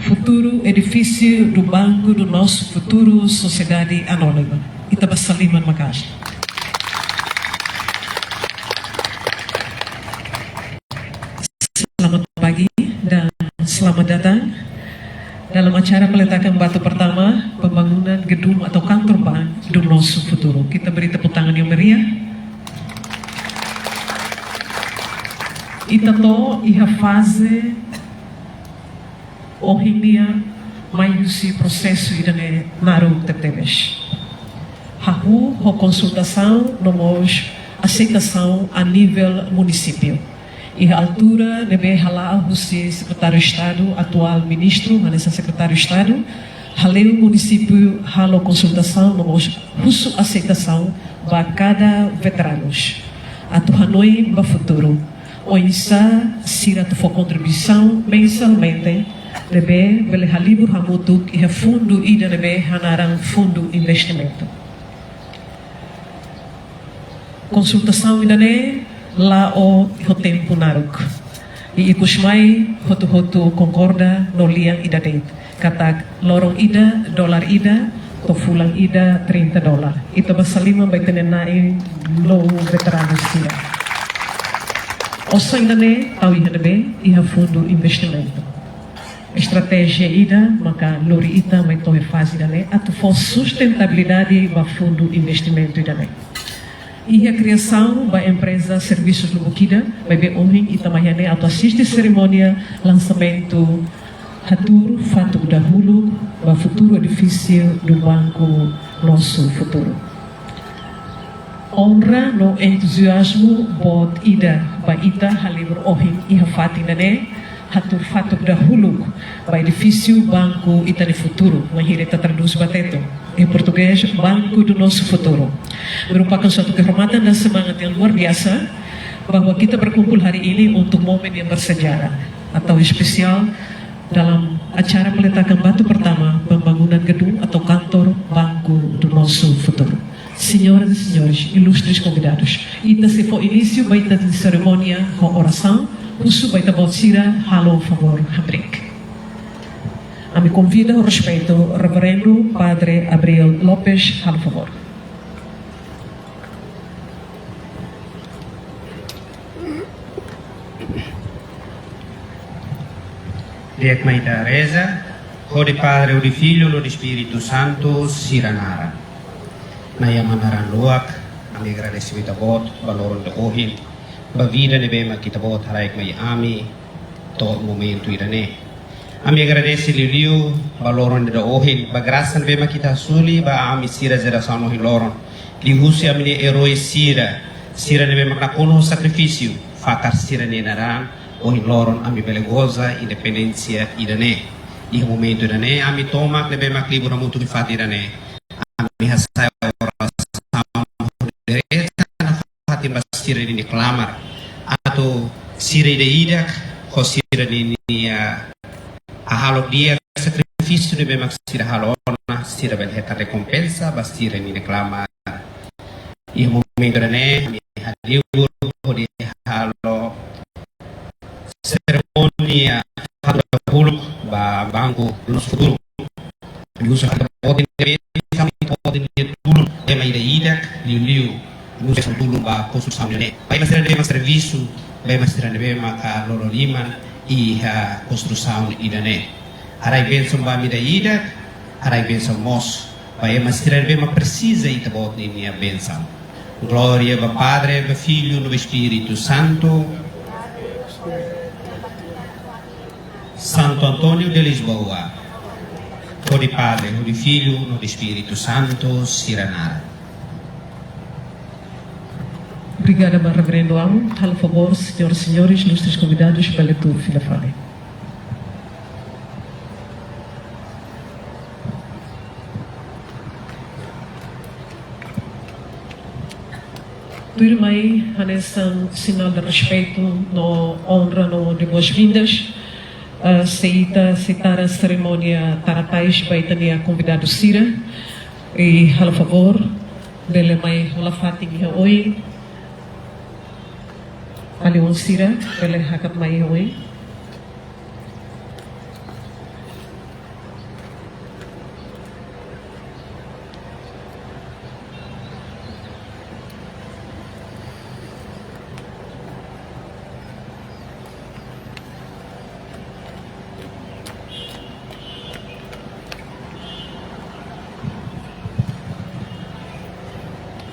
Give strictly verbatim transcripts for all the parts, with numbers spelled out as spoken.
Futuro, edifício do Banco do Nosso Futuro, Sociedade Anónima. Ita basa liman maka'as. Selamat pagi dan selamat datang dalam acara peletakan batu pertama pembangunan gedung atau kantor bank do Nosso Futuro. Kita beri tepuk tangan yang meriah. Ita to'o iha faze ohin nian mai husi prosesu ida-ne'e naruk tebetebes. Hahú ho konsultasaun no mós aseitasaun a nivel munisípiu. Iha altura ne'ebé hala'o husi Sekretáriu Estadu, atuál ministru, hanesan Sekretáriu Estadu, hale'u munisípiu halo konsultasaun no mós husu aseitasaun ba kada veteranus atu hanoin ba futuru oinsá sira atu fó kontribuisaun mensalmente, ne'ebé bele halibur hamutuk iha fundu ida ne'ebé hanaran fundu investimentu. Konsultasaun ida-ne'e la'o ho tempu naruk. I ikusmai hotu-hotu konkorda no lian ida de'it katak loron ida, dolar ida, to'o fulan ida, trinta dolar. Ita basa liman ba ita-nia na'in-lou veteranu sira. Osan ida-ne'e tau iha ne'ebé? Iha fundu investimentu. Estratéjia ida maka lori ita mai to'o iha faze ida-ne'e atu fó sustentabilidade ba fundu investimentu ida-ne'e. Iha kriasaun ba empreza servisus lubuk ida, maibé ohin ita mai iha ne'e atu asiste serimónia lansamentu Hatuur Fatuk Dahuluk ba futuru edifísiu do Banco Nosso Futuro. Onra no entuziazmu boot ida ba ita halibur ohin iha fatin ida-ne'e, hatuur fatuk dahuluk ba edifísiu banku ita-nia futuru, wainhira ita tradús ba Tetun, em português, Banco do Nosso Futuro. Merupakan suatu kehormatan dan semangat yang luar biasa bahwa kita berkumpul hari ini untuk momen yang bersejarah atau spesiál dalam acara peletakan batu pertama pembangunan gedung atau kantor Banco do Nosso Futuro. Senhoras e senhores, ilustres convidados, ita sei fó inísiu ba ita-nia serimónia ho orasaun, husu ba ita-boot sira halo favór hamriik. Ami konvida ho respeitu Reverendu Padre Abreu Lopes halo favór. Di'ak, mai ita reza. Hodi Padre, hodi Filho, hodi Espíritu Santu sira naran. Na'i Aman naran-luak, ami agradese ba Ita-Boot ba loron ida ohin, ba vida ne'ebé mak Ita-Boot haraik mai ami to'o momentu ida-ne'e. Ami agradese liuliu ba loron ida ohin, ba grasa ne'ebé mak Ita soli ba ami sira jerasaun ohin loron, liuhusi ami-nia erói sira, sira ne'ebé mak nakonu sakrifísiu, fakar sira-nia naran, ohin loron ami bele goza independénsia ida-ne'e. Iha momentu ida-ne'e, ami tomak ne'ebé mak libur hamutuk iha fatin ida-ne'e, ami hasa'e orasaun direta nafatin ba sira-nia klamar, atu sira ida-idak ho sira-nia, ah, hahalok di'ak, sakrifísiu ne'ebé mak sira halo ona, sira bele hetan rekompensa ba sira-nia klamar. Iha momentu ida-ne'e, ami halibur hodi halo serimónia hatuur dahuluk ba Banco do Nosso Futuro. Ami husu ita-boot nia, ita-boot nia tulun, ema ida-idak, liuliu, ami husu tulun ba konstrusaun ida-ne'e. Ba ema sira ne'ebé mak servisu, ba ema sira ne'ebé maka lolo liman iha konstrusaun ida-ne'e. Haraik bensaun ba ami ida-idak, haraik bensaun mós ba ema sira ne'ebé mak presiza Ita-Boot nia bensaun. Glória ba Padre, ba Filho, no ba Espíritu Santu. Santo António de Lisboa. Hodi Padre, hodi Filho, no hodi Espíritu Santu sira naran. Obrigada ba Reverendu Amu. Halo favór, senhoras e senhores, ilustres convidados, bele tuur fila fali. Tuirmai, hanesan sinál de respeitu no onra no de boas-vindas, ah, sei ita sei tara serimónia tara tais ba ita-nia konvidadu sira. I halo favór, bele mai hola fatin iha oin. Alin-oan sira, bele hakat mai iha oin.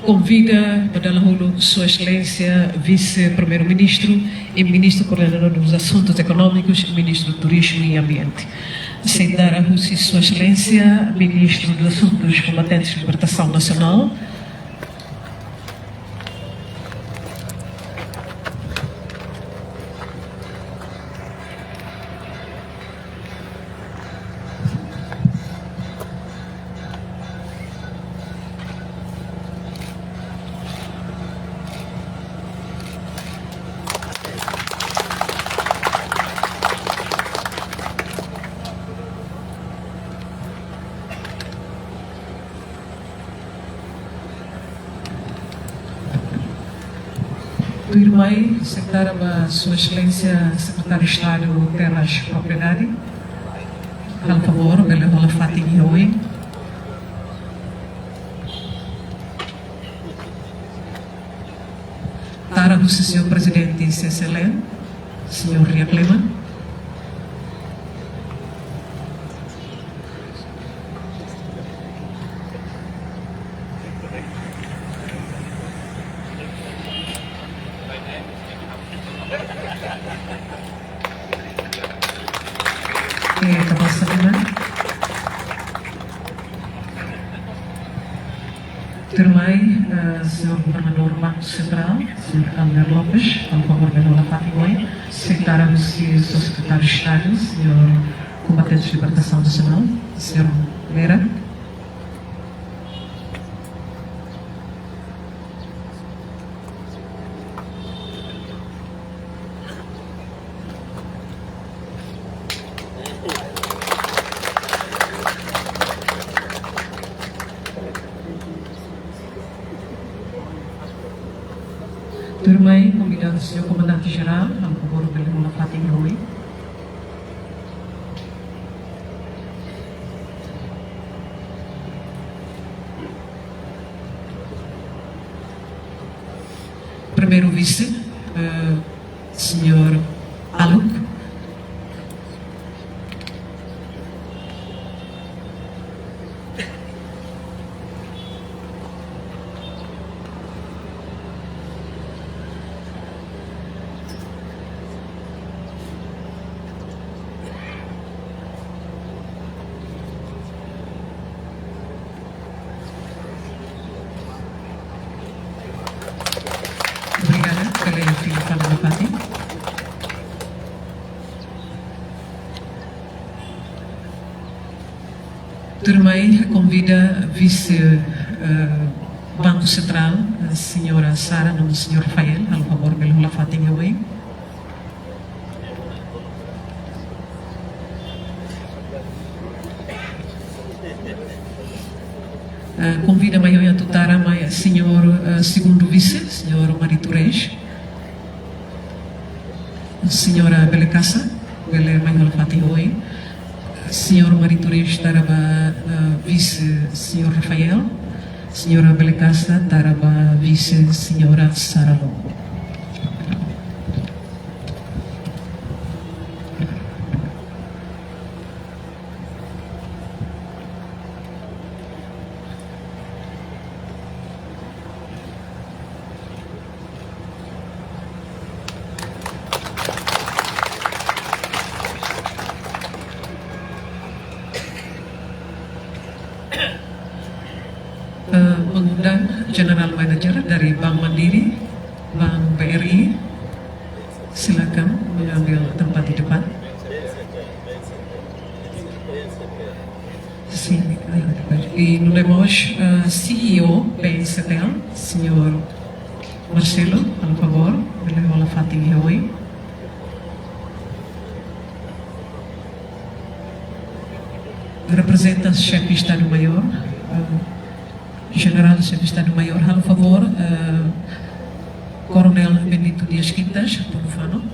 Konvida ba dala uluk Sua Exelénsia Vise-Primeiru-Ministru i Ministru Koordenadór dos Asuntus Ekonómikus, Ministru Turizmu i Ambiente. Sei dada husi Sua Exelénsia Ministru dos Asuntus Kombatentes de Libertação Nacional. Tuirmai, sei dada ba Sua Exelénsia Sekretáriu Estadu Terras Propriedade. Halo favór, bele hola fatin iha oin. Dada husi Señór Prezidente C C L N, Señór Riak Leman. Oke, kapás, teman. Tuirmai, eh, Señór Governadór Banku Sentrál, Señór Helder Lopes, halo favór bele hola fatin iha oin. Sei dada husi Sua Sekretáriu Estadu, Señór Kombatentes de Libertação Nacional, Señór Meira. Tuirmai, konvida Señór Komandante Jerál, halo favór bele hola fatin iha oin. Primeiru Vise, eh, Señór Aluk. Obrigada, bele fila fali ba fatin. Tuirmai, konvida Vise, eh, Banku Sentrál, eh, Señora Sara, no Señór Rafael, halo favór bele hola fatin iha oin. Eh, konvida mai oin atu dada mai Señór, eh, Segundu Vise, Señór Marito Reis. Señora Bele Kasa, bele mai hola fatin iha oin. Señór Marito Reis dada ba, eh, Vise, Señór Rafael. Señora Bele Kasa dada ba Vise, Señora Sara Longo. Eh, mengundang General Manager dari Bank Mandiri, Bank B R I, silakan mengambil tempat di depan. Sin, eh, i nune'e mós, eh, C E O B N C T L, Señór Marcelo, halo favór, bele hola fatin iha oin. Reprezenta Xefe Estadu Maiór, eh, Jenerál Xefe Estadu Maiór, halo favór, eh, Koronél Benito Dias Quintas, Tonufano.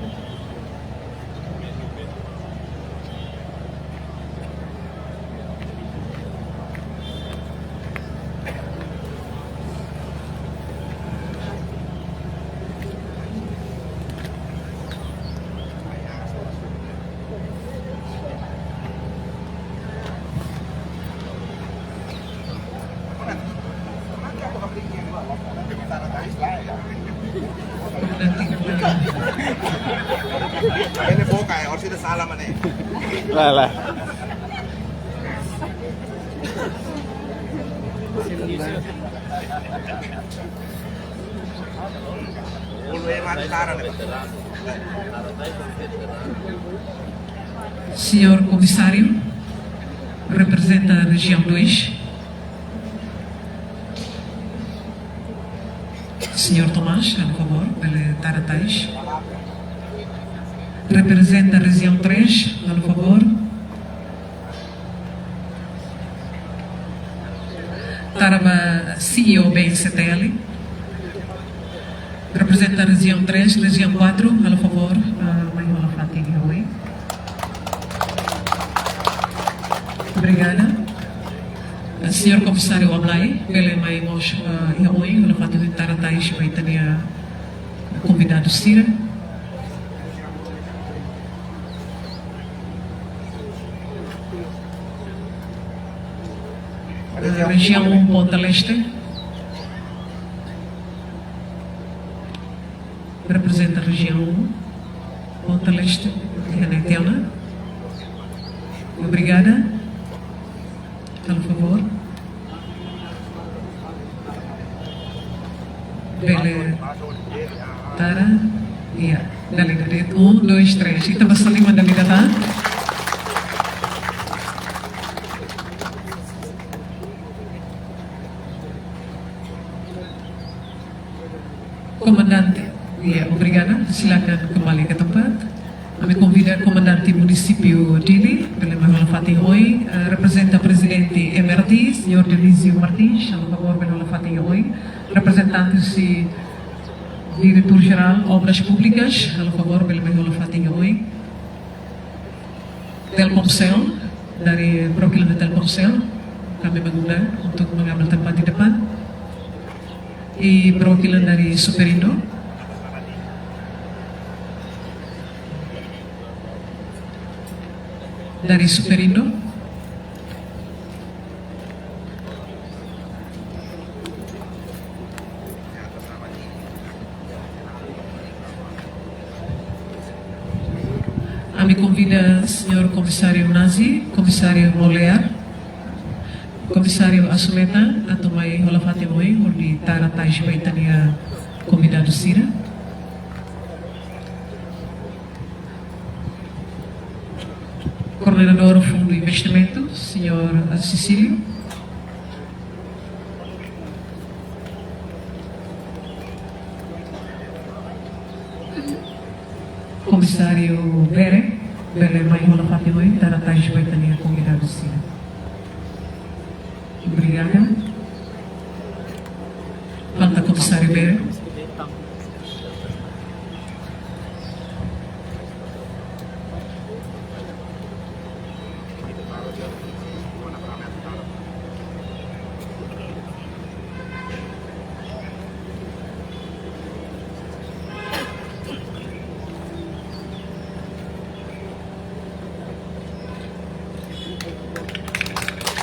Lae, lae. Señór Komisáriu, reprezenta Rejiaun dois. Señór Tomás, por favór, bele tara tais. Reprezenta Rejiaun três, por favór. Tara ba C E O B N C T L. Reprezenta Rejiaun três, Rejiaun quatro, por favór, ah, mai hola fatin iha oin. Obrigada. Ah, Señór Komisáriu Ablay, bele mai mós, ah, iha oin, hola fatin tara tais ba ita-nia konvidadu sira. Rejiaun um, Ponta Leste. Reprezenta Rejiaun um, Ponta Leste, René Tiona. Obrigada. Por favór. Bele tara. Iha, dala ida de'it. Um, dois, três. Ita basa liman dala ida tan. Komandante, ya, obrigada. Silakan kembali ke tempat. Ami konvida Komandante Munisípiu Dili, bele mai hola fatin oin, eh, reprezenta Prezidente M R T, Señór Dionísio Martins, por favór, bele hola fatin oin. Reprezentante husi Diretór Jerál Obras Públikas, por favór, bele mai hola fatin oin. Telkomsel, dari perwakilan dari Telkomsel, kami mengundang untuk mengambil tempat di depan. I perwakilan dari Superindo. Dari Superindo. Ami konvida Señór Komisáriu Nazi, Komisáriu Molière, Komisáriu Asumeta, atu mai hola fatin oin, hodi tara tais ba ita-nia konvidadu sira. Koordenadór Fundu Investimentu, Señór Cecílio. Komisáriu Bere, bele mai hola fatin oin, tara tais ba ita-nia konvidadu sira. Obrigada. Falta Komisáriu Bere.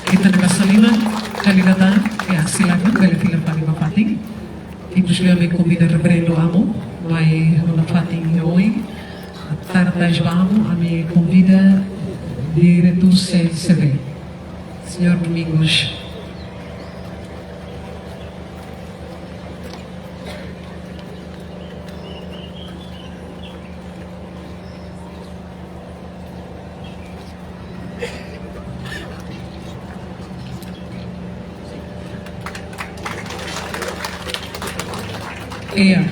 Ita-nia basa liman, kandidata, ya, silakan, bele fila fali ba fatin. Inkluzive ami konvida Reverendu Amo, mai hola fatin oin, tara tais ba Amo, ami konvida Diretór C N C B, Señór Domingos. Iya.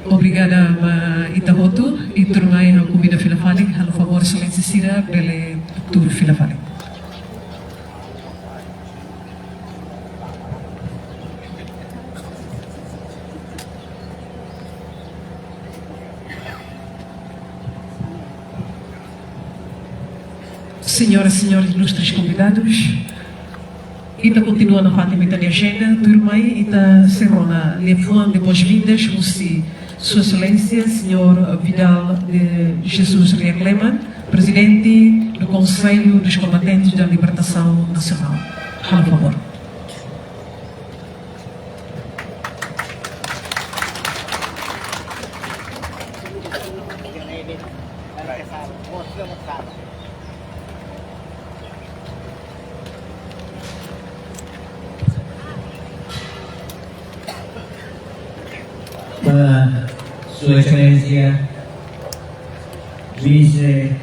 Obrigada ba ita hotu, i tuirmai ha'u konvida fila fali, halo favór, Exelénsia sira bele tuur fila fali. Señoras, señores, ilustres konvidadus, ita kontinua nafatin ita-nia ajenda, tuirmai ita sei rona liafuan de boas-vindas husi Sua Exelénsia, Señór Vidal de Jesus Riek Leman, Presidente do Conselho dos Combatentes da Libertação Nacional. Halo favór. Ba Sua Exelénsia Vise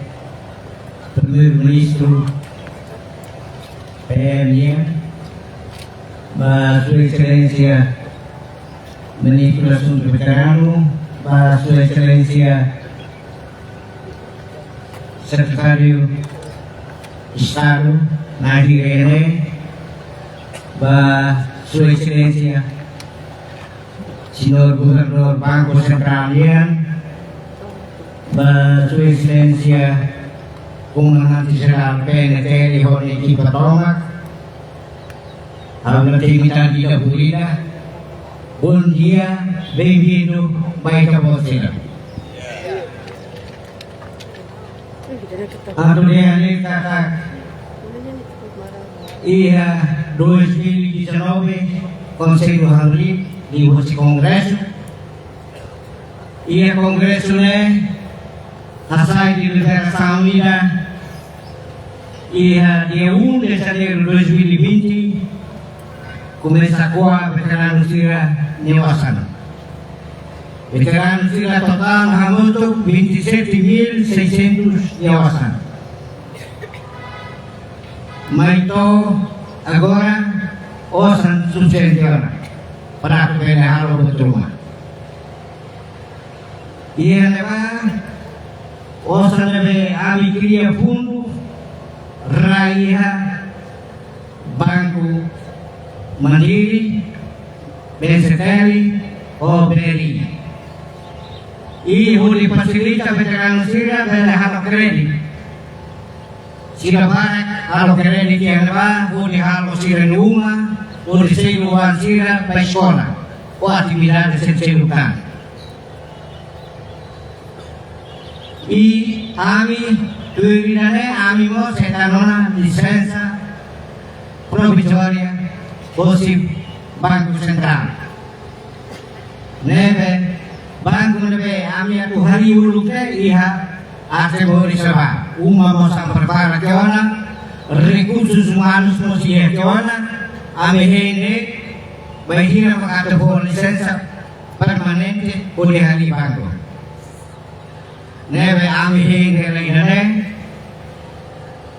Primeiru-Ministru P M nian, ba Sua Exelénsia Ministru Asuntu Veteranu, ba Sua Exelénsia Sekretáriu Estadu Nadir Ene, ba Sua Exelénsia Señór Governadór Banku Sentrál nian, ba Sua Exelénsia Komandante Jerál P N T L ho nia ekipa tomak, ha'u-nia ita-boot sira, bondia, bem-vindu ba ita-boot sira. Atu dehan katak iha dois mil e dezanove, Konsellu Hamriik liuhosi Kongresu, iha Kongresu ne'e hasai deliberasaun ida iha dia um de Janeiro dois mil e vinte, komesa ko'a veteranu sira-nia osan. Veteranu sira totál hamutuk vinte e sete mil seiscentos nia osan. Mai to'o agora osan sufisiente ona para atu bele halo buat ruma. Iha ne'ebá osan ne'ebé ami kria fundu rai iha Banku Mandiri, B C T L, ho B R I. I hodi fasilita veteranu sira bele halo kréditu. Sira barak halo kréditu iha ne'ebá, hodi halo sira-nia uma, hodi selu oan sira ba eskola, ho atividade seluk-seluk tan. I ami, tuir ida-ne'e, ami mós hetan ona lisensa provizória hosi Banku Sentrál. Ne'ebé, banku ne'ebé ami atu harii uluk ne'e iha A T B Orizaba. Uma mós ami prepara tiha ona, rekursus umanus mós iha tiha ona, ami hein ne'e, bainhira mak atu fó lisensa permanente hodi harii banku. Ne'ebé ami hein hela ida-ne'e.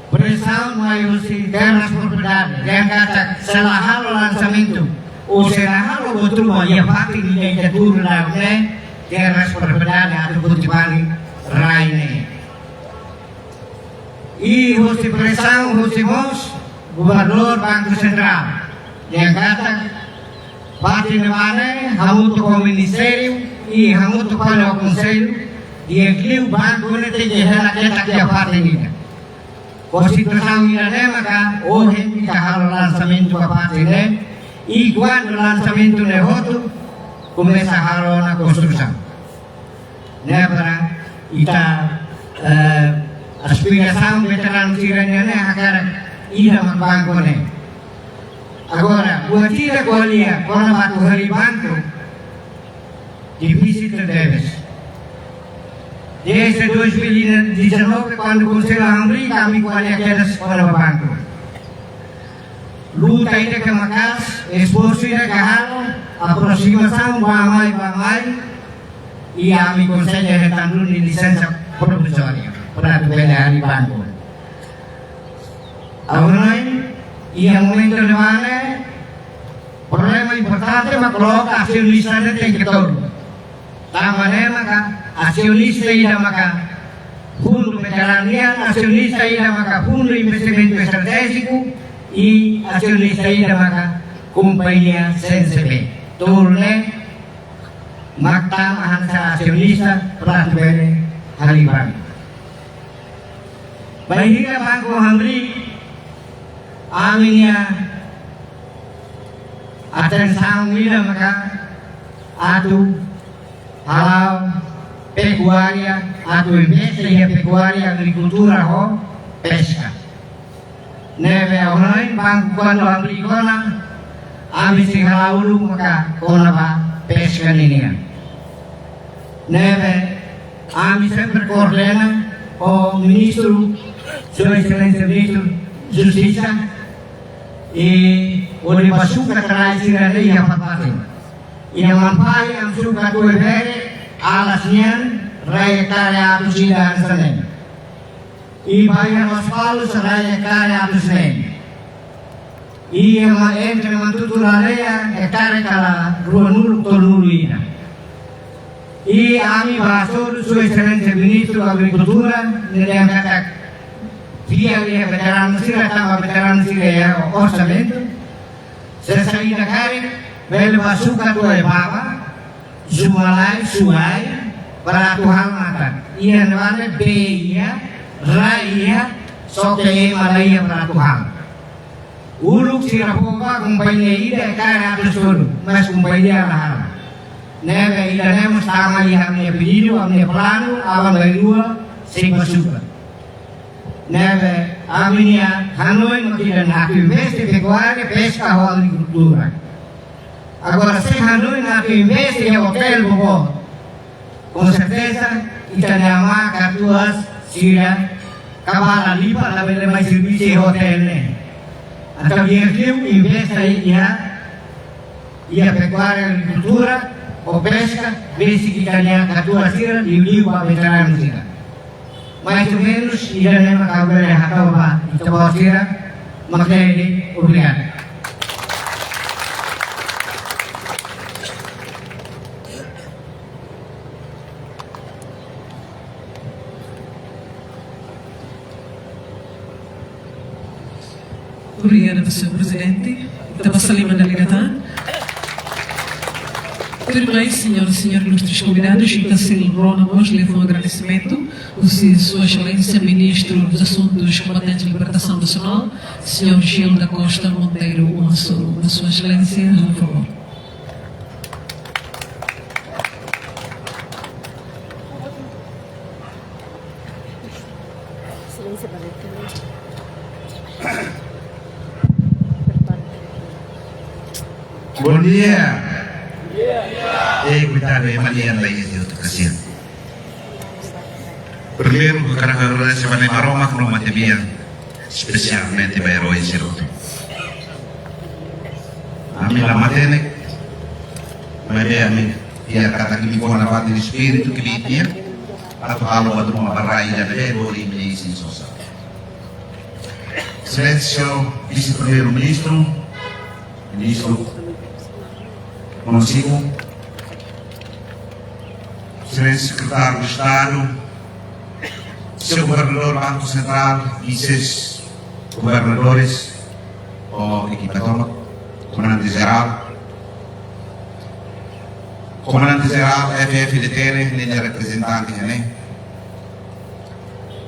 Presaun mai husi Terras Propriedade, dehan katak se la halo lansamentu, ou se la halo buat ruma iha fatin ida ita tuur daudaun ne'e, Terras Propriedade atu foti fali rai ne'e. I husi presaun husi mós Governadór Banku Sentrál, dehan katak fatin ne'ebá ne'e hamutuk ho ministériu, i hamutuk fali ho konsellu, di'ak liu banku ne'e tenke hela ketak iha fatin ida. Ho situasaun ida-ne'e maka ohin ita halo lansamentu ba fatin ne'e, i kuandu lansamentu ne'e hotu, komesa halo ona konstrusaun. Ne'e para ita, eh, aspirasaun veteranu sira-nian ne'e hakarak ida mak banku ne'e. Agora, buat ida ko'alia, kona-ba atu harii banku, difisil tebes. Desde dois mil e dezanove, kuandu Konsellu Hamriik, ami ko'alia kedas kona-ba banku. Luta ida ke maka'as, esforsu ida ke halo, aproximasaun bá-mai, bá-mai, i ami konsege hetan duni lisensa provizória para atu bele harii banku. Agora, iha momentu ne'ebá ne'e, problema importante mak loke asionista ne'e tenke tolu. Tanba ne'e maka asionista ida maka Fundu Veteranu nian, asionista ida maka Fundu Investimentu Estratéjiku, i asionista ida maka Kompañia C N C B. Tolu ne'e mak tama hanesan asionista para atu bele harii banku. Bainhira Banku Hamriik, ami-nia atensaun ida maka atu hala'o pekuária, atu investe iha pekuária, agrikultura ho peska. Ne'ebé ohin banku kuandu Hamriik ona, ami sei hala'o uluk maka kona-ba peska ninian. Ne'ebé ami sempre koordena, Ho Ministru, Sua Exelénsia Ministru Justisa, i hodi bá sukat rai sira ne'e iha fatin. Iha Mampay ami sukat Tuebere, Alas nian, rai ektare atus ida hanesan ne'e. I ba iha Lospalos rai ektare atus neen. I ema entre Manatuto Laleya ektare kala ruanulu tolunulu ida. I ami bá hasoru Sua Exelénsia Ministru Agrikultura, ne'e dehan katak fiar iha veteranu sira, tanba veteranu sira iha orsamentu. Se saida karik, bele bá sukat Tuebaba, Zumalai, Suai, para atu halo matan. Iha ne'ebá ne'e bee iha, rai iha, só ke ema la iha para atu halo. Uluk sira fó ba kompañia ida ektare atus tolu, mas kompañia la halo. Ne'ebé ida-ne'e mós tama iha ami-nia pedidu, ami-nia planu, aban-bainrua sei bá sukat. Ne'ebé ami-nia hanoin mak ida-ne'e, atu investe pekuária, peska ho agrikultura. Agora, se hanoin atu investe iha otél boboot, konserteza ita-nia amá katuas sira, kabala lipa, labele mai servisu iha otél ne'e. Entaun di'ak liu investe iha, iha pekuária, agrikultura, ho peska, besik ita-nia katuas sira, liuliu ba veteranu sira. Mais ou menus, ida-ne'e mak ha'u bele hato'o ba ita-boot sira, mak ne'e de'it, obrigadu. Obrigada, señór Prezidente. Ita basa liman delegadu. Tuirmai, señór, señór ilustres konvidadus, ita sei rona mós liafuan agradesimentu husi Sua Exelénsia Ministru dos Assuntos Combatentes de Libertação Nacional, señór Gil da Costa Monteiro Uansoro. Sua Exelénsia, por favór. Bondia. Eh, koitadu, ema nian la iha di outro ocasión. Primeiru, ha'u hakarak agradese ba Nai Maromak, no matebian, espesialmente ba erói sira hotu. Ami la matenek, maibé ami fiar katak liafuan nafatin espíritu ke liu tiha, atu halo buat ruma ba rai ida ne'ebé hodi imi isin sosa. Exelénsia Vise-Primeiru-Ministru, Ministru Monsimu, Exelénsia Sekretáriu Estadu, Señór Governadór Banku Sentrál, Vises Governadores, ho ekipa tomak, Komandante Jerál, Komandante Jerál F-FDTL, ninia reprezentante iha ne'e,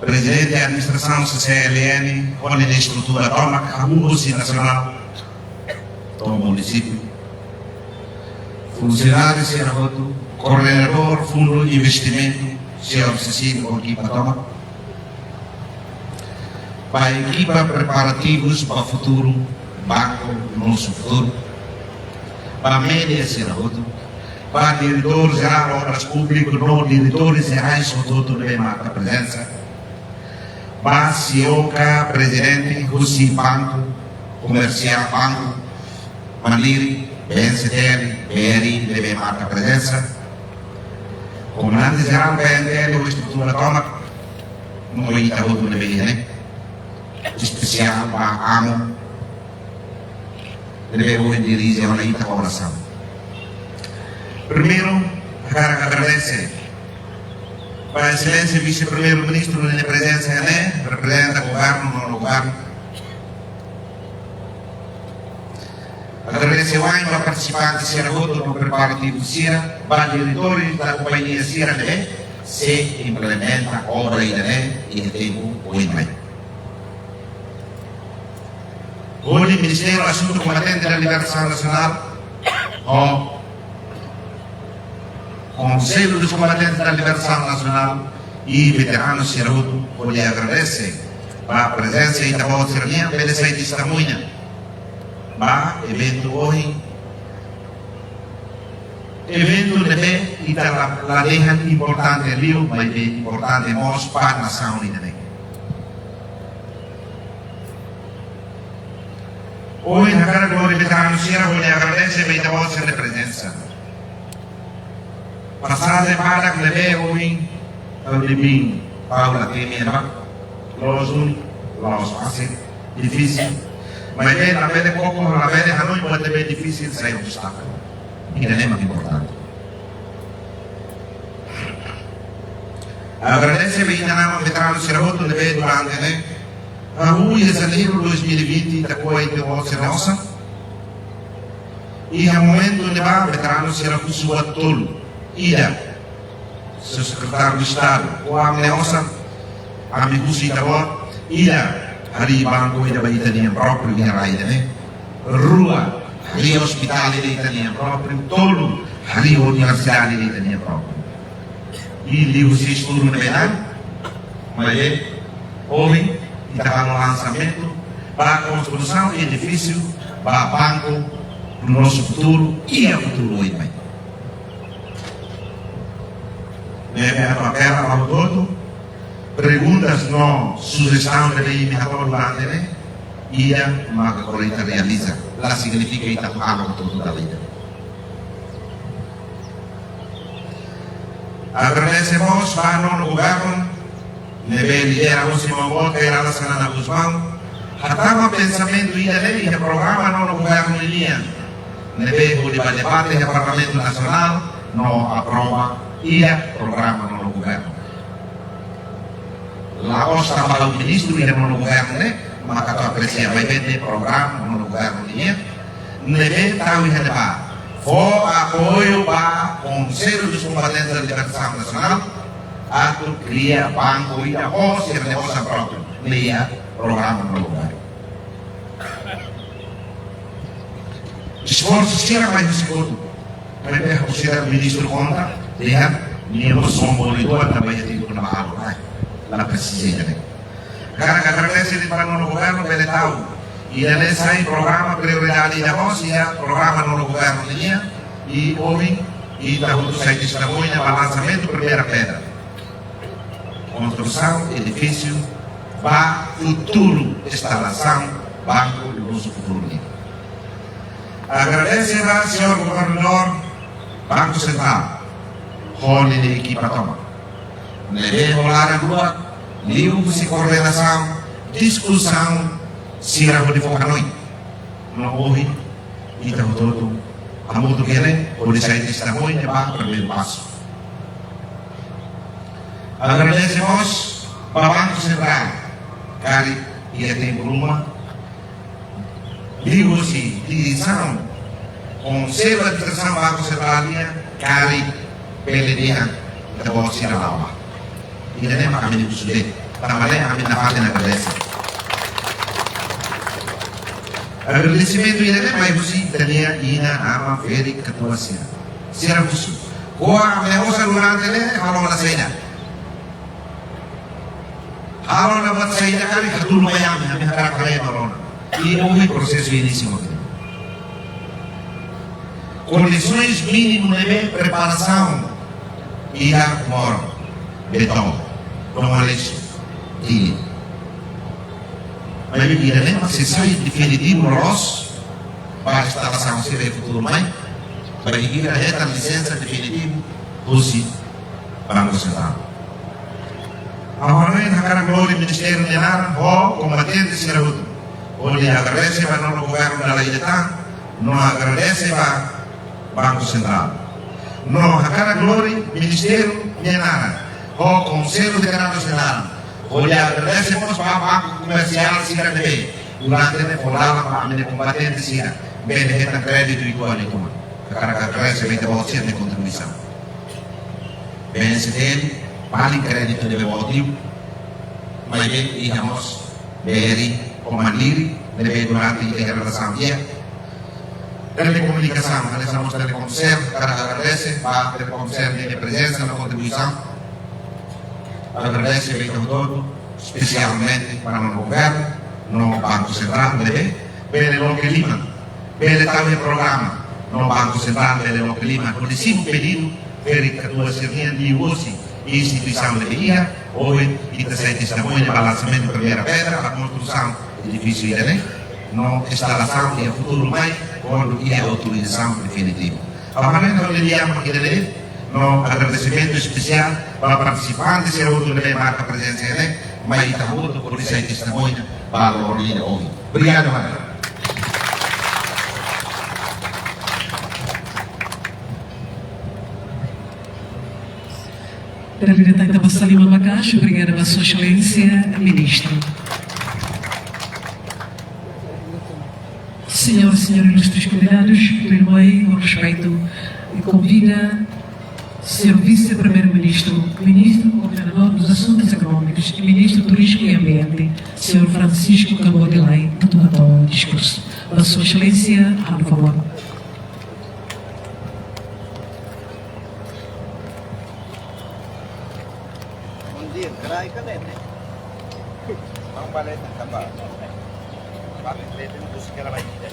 Prezidente Administrasaun C-CLN, ho ninia estrutura tomak, abu husi nasionál to'o munisípiu. Funsionáriu sira hotu, koordenadór Fundu Investimentu, señór Cecílio, ho ekipa tomak. Ba ekipa preparativus ba futuru, banku, nosso futuro. Ba média sira hotu, ba Diretór Jerál Obras Públikas, no diretores jerais hotu-hotu ne'ebé marka prezensa. Ba CEO ka prezidente husi banku komersiál, Banku Mandiri, BNCTL, BRI, ne'ebé marka prezensa. Komandante Jerál BNTL ho estrutura tomak, no ita hotu ne'ebé iha ne'e. Espesiál ba amu ne'ebé ohin dirije ona ita orasaun. Primeiru, hakarak agradese ba Exelénsia Vise-Primeiru-Ministru ninia prezensa iha ne'e, reprezenta governu, no governu. Agradese wa'in ba partisipante sira hotu no preparativu sira, ba diretór da kompañia sira ne'ebé sei implementa obra ida-ne'e iha tempu ohin mai. Hodi Ministériu Asuntu Kombatente da Libertasaun Nasionál, ho Konsellu dos Combatentes da Libertação Nacional i veteranu sira hotu, hodi agradese ba prezensa ita-boot sira-nian, bele sai testemuña ba eventu ohin. Eventu ne'ebé ita la, la dehan importante liu, maibé importante mós ba nasaun ida-ne'e. Ohin hakarak lori veteranu sira hodi agradese ba ita-boot sira-nia prezensa. Pasajen badak ne'ebé ohin, ha'u dehan, Paula temi ema, loos duni, loos fasil, difisil. Maibé labele koko, labele hanoin buat ne'ebé difisil sai obstákulu. Ida-ne'e mak importante. Agradese ba ita-nia aman veteranu sira hotu ne'ebé durante ne'e, hahú iha Janeiru dois mil e vinte, ita ko'a ita-boot sira-nia osan. Iha momentu ne'ebá veteranu sira husu buat tolu. Ida, Señór Sekretáriu Estadu, ko'a ami-nia osan, ami husu ita-boot. Ida, harii banku ida ba ita-nian própriu iha rai ida-ne'e. Rua, harii ospitál ida ita-nian própriu. Tolu, harii universidade ida ita-nian própriu. I liuhusi estudu ne'ebé, maibé ohin ita halo lansamentu ba konstrusaun edifísiu ba Banku Nosso Futuro iha futuru oin mai. Ne'ebé atu apela ba hotu-hotu, perguntas no sujestaun ne'ebé imi hato'o durante ne'e, ida maka kore ita realiza, la signifika ita atu halo hotu-hotu dala ida. Agradese mós ba nonu governu ne'ebé lidera hosi maun boot Kay Rala Xanana Gusmão, hatama pensamentu ida-ne'e iha programa nonu governu ninian, ne'ebé hodi ba debate iha Parlamentu Nasionál no aprova iha programa nonu governu. La'ós tanba ha'u ministru iha nonu governu ne'e maka atu apresia, maibé programa nonu governu ninian, ne'ebé tau iha ne'ebá: fó apoiu ba Conselho dos Combatentes da Libertação Nacional atu kria banku ida ho sira-nia osan própriu, ne'e iha programa nonu governu. Esforsu sira mai husi kotuk. Maibé husi ministru konta, dehan, nia mós sombong liu tanba iha tempu ne'ebá halo, ai, la presiza ida-ne'e. Hakarak agradese liu ba nonu governu, bele tau ida-ne'e sai programa prioridade ida mós iha programa nonu governu ninian, i ohin ita hotu sai testemuña ba lansamentu primeira pedra. Konstrusaun edifísiu ba futuru instalasaun Banku Nosso Futuro nian. Agradese ba señór governadór Banku Sentrál ho ninia ekipa tomak, ne'ebé ho laran luak, liuhusi koordenasaun, diskusaun sira hodi fó hanoin. No ohin, ita hotu-hotu hamutuk iha ne'e, hodi sai testemuña ba primeiru pasu. Agradese mós ba Banku Sentrál, karik iha tempu ruma, liuhusi diresaun, Konsellu Administrasaun Banku Sentrál nian, karik bele dehan ita-boot sira la'o bá. Ida-ne'e mak ami-nia husu de'it, tanba ne'e ami nafatin agradese. Agradesimentu ida-ne'e mai husi ita-nia inan-aman ferik katuas sira. Sira husu: ko'a ami-nia osan durante ne'e halo ona saida? Halo ona buat saida karik? Hatudu mai ami, ami hakarak haree ba rona. I ohin prosesu inísiu mak ne'e. Kondisoens mínimu ne'ebé preparasaun, ida moro, betoun, no Aleixo, Dili. Maibé ida-ne'e mak sei sai definitivu loloos ba instalasaun sira iha futuru mai, bainhira hetan lisensa definitivu husi Banku Sentrál. Ha'u hanoin hakarak lori ministériu nia naran ho kombatente sira hotu, hodi agradese ba nonu governu dala ida tan, no agradese ba Banku Sentrál. No hakarak lori ministériu nia naran ho Konsellu Veteranu nia naran, hodi agradese mós ba banku komersiál sira ne'ebé durante ne'e fó dalan ba ami-nia kombatente sira bele hetan kréditu uitoan uitoan. Hakarak agradese ba ita-boot sira-nia kontribuisaun. B N C T L, paling kréditu ne'ebé boot liu, maibé iha mós B R I ho Mandiri, ne'ebé durante ita iha relasaun di'ak. Telekomunikasaun, hanesan mós Telkomsel, hakarak agradese ba Telkomsel ninia prezensa no kontribuisaun. Agradese ba ita hotu-hotu, espesialmente ba nonu governu no Banku Sentrál, ne'ebé bele loke liman, bele tau iha programa, no Banku Sentrál bele loke liman hodi simu pedidu ferik-katuas sira-nian liuhosi instituisaun ne'ebé iha. Ohin ita sai testemuña ba lansamentu primeira pedra ba konstrusaun edifísiu ida-ne'e, no instalasaun iha futuru mai, kuandu iha autorizasaun definitivu. Ba maneira hodi lia mak ida-ne'e, no agradesimentu espesiál ba partisipante sira hotu ne'ebé marka prezensa iha ne'e, mai ita hotu hodi sai testemuña ba loron ida ohin. Obrigadu, mana. Dala ida tan ita basa liman maka'as, obrigada ba Sua Exelénsia Ministru. Señor, señor ilustres convidados, primeiru, ho respeitu, konvida Señor Vise-Primeiru-Ministru, Ministru Koordenadór dos Asuntus Ekonómikus i Ministru Turizmu i Ambiente, señor Francisco Cabo Delgado, atu hato'o diskursu. Ba Sua Exelénsia, por favór. Bom dia, gerai kalene. Bom baleta kaba. Bom baleta, não sei que ela vai te dar.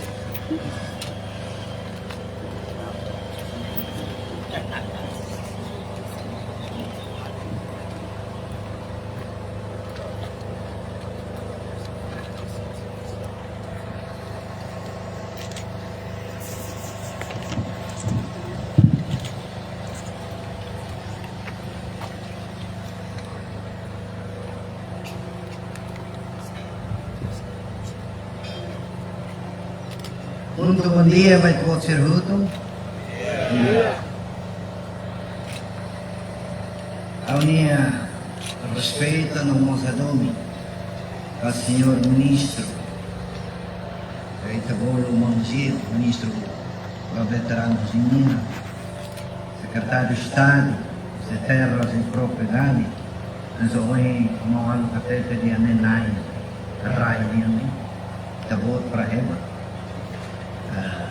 Muito bom dia, mai kotser hutu. Ha'u-nia respeitu no mós hadomi ba señor ministru, ba ita bolu maun Gil, ministru ba veteranus nian, sekretáriu Estadu, Terras e Propriedade, mas ohin maun halo hatete dehan ne'e na'in rai nian, ita-boot para hebat. Ah,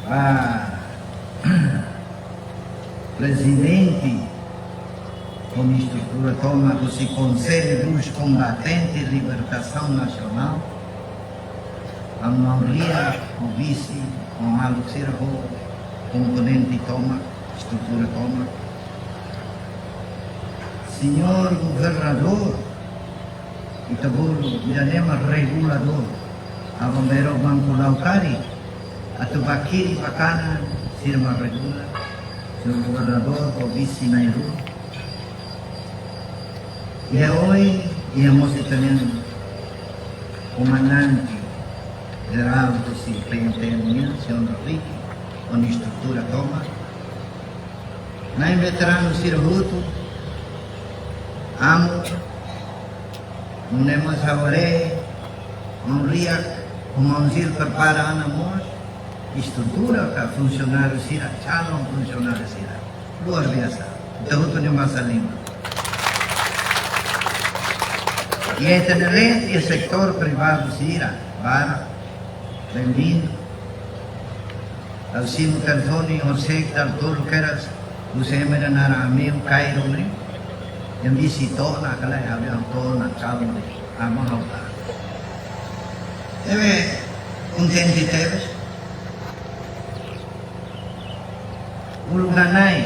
ba prezidente ho estrutura tomak husi Konsellu dos Kombatentes Libertasaun Nasionál, maun Riak ho vise, maun-alin sira ho komponente tomak, estrutura tomak. Señor governadór, ita bolu, ida-ne'e mak reguladór. Aban-bainrua banku la'o karik, atu ba kiri ba kanan, sira mak regula. Señor governadór ho vise na'in-rua. Iha oin, iha mós ita-nia komandante jerál husi P N T L nian, señor Enrique, ho nia estrutura tomak. Na'in veteranu sira hotu, amu, nune'e mós ha'u haree, maun Riak, ho maun Gil prepara ona mós estrutura ka funsionáriu sira, calon funsionáriu sira. Luar biasa. Ita hotu-nia basa liman. I ita-nia leet iha setór privadu sira, barak, bem-vindo. Ha'u simu telefone, ha'u sei tal tolu kedas, husi ema ida naran Ameu Cairo ne'e. Dehan vise to'o ona ka lae, ha'u dehan to'o ona kalan ne'e. Aban ha'u ba. Ne'ebé kontente tebes. Uluk nanain,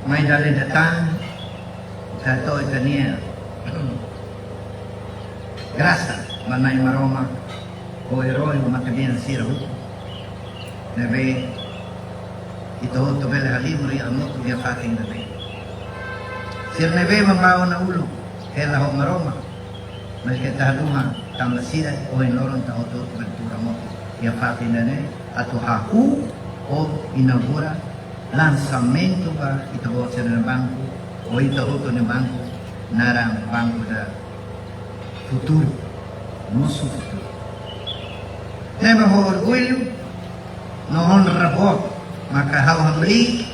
mai dala ida tan, ita hato'o ita-nia grasa ba Nai Maromak, ho erói ho matebian sira hotu. Ne'ebé ita hotu bele halimar iha hamutuk iha fatin ne'ebé. Sira ne'ebé mak bá ona uluk hela ho Maromak, maibé ita haluha tanba sira, ohin loron ita hotu-hotu bele tuur hamutuk iha fatin ne'e atu hahú ho inaugura, lansamentu ba ita-boot sira-nia banku, ho ita hotu nia banku, naran Banco do Futuro, Nosso Futuro. Ne'e mak ho orgullu no onra boot maka ha'u hamriik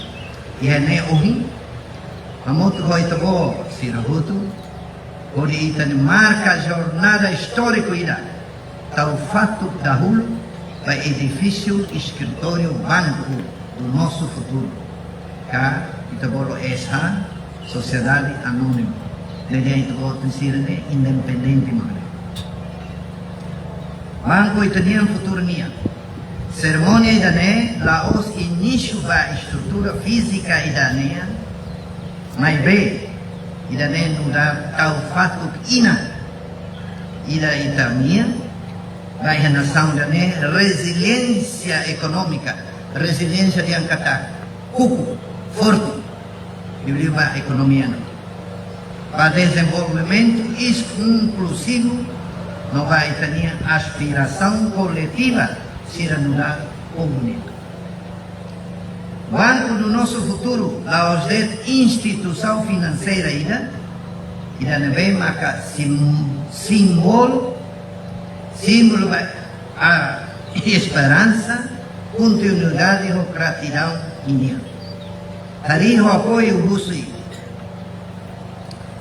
iha ne'e ohin, hamutuk ho ita-boot sira hotu, hodi ita marka jornada istóriku ida, tau fatuk dahuluk ba edifísiu eskritóriu Banco do Nosso Futuro, ka ita bolu S A, Sosiedade Anónima. Ne'e dehan ita-boot sira ne'e independente mak ne'e. Banku ita-nia futuru nian. Serimónia ida-ne'e la'ós inísiu ba estrutura fízika ida-ne'e, maibé ida-ne'e nu'udar tau fatuk inan ida ita-nian ba iha nasaun ida-ne'e, reziliénsia ekonómika, reziliénsia dehan katak kuku, forte, liuliu ba ekonomia nian, ba dezenvolvimentu inkluzivu no ba ita-nia aspirasaun koletiva sira nu'udar povu nian. Banco do Nosso Futuro la'ós de'it instituisaun finanseira ida, ida ne'ebé maka sim-, símbolu, símbolu ba esperansa, kontinuidade ho gratidão nian. Harii ho apoiu husi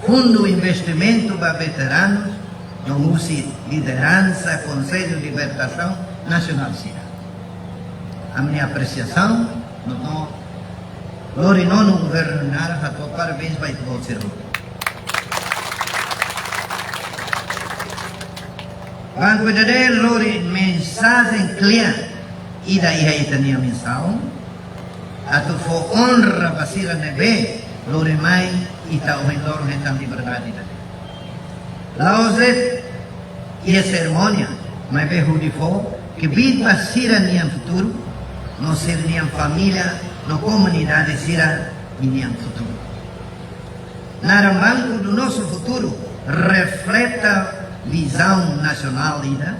Fundu Investimentu ba Veteranus, no husi lideransa Konsellu Libertasaun Nasionál sira. Ami-nia apresiasaun, no lori nonu governu naran hato'o parabéns ba ita-boot sira. Banku ida-ne'e lori mensajen klia ida iha ita-nia misaun, atu fó onra ba sira ne'ebé lori mai ita ohin loron hetan liberdade ida. La'ós de'it iha serimónia, maibé hodi fó kbiit ba sira-nian futuru, no sira-nian família, no komunidade sira-nian futuru. Naran Banco do Nosso Futuro refleta vizaun nasionál ida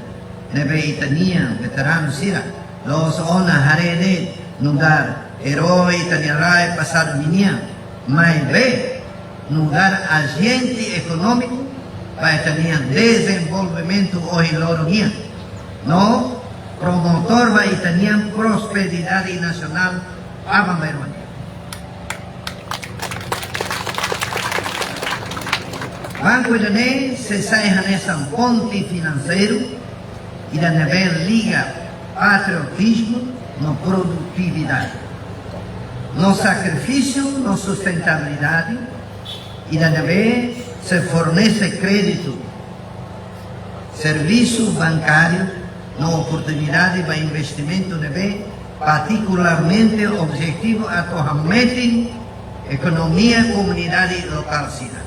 ne'ebé ita-nia veteranu sira la'ós ona haree de'it nu'udar erói ita-nia rai pasadu ninian, maibé nu'udar ajente ekonómiku ba ita-nia dezenvolvimentu ohin loron nian, no promotór ba ita-nia prosperidade nasionál aban-bainrua nian. Banku ida-ne'e sei sai hanesan ponte finanseiru ida ne'ebé liga patriotizmu no produtividade, no sakrifísiu no sustentabilidade, ida ne'ebé sei fornese kréditu, servisu bankáriu no oportunidade ba investimentu ne'ebé partikularmente objetivu atu hametin ekonomia komunidade lokál sira,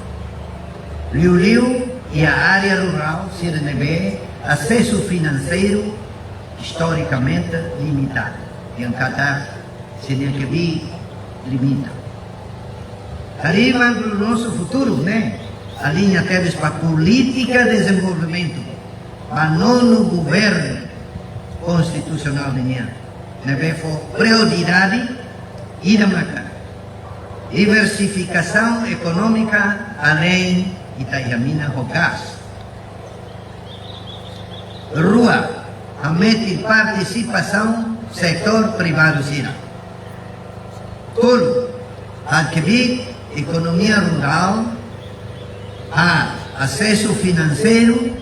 liuliu iha área rurál sira ne'ebé asesu finanseiru istorikamente limitadu, dehan katak sira-nia kbiit limita. Harii Banco do Nosso Futuro ne'e aliña tebes ba polítika dezenvolvimentu ba nonu governu konstitusionál nian, ne'ebé fó prioridade ida maka diversifikasaun ekonómika além ita iha mina ho gás. Rua, hametin partisipasaun setór privadu sira. Tolu, harii ekonomia rurál, a, asesu finanseiru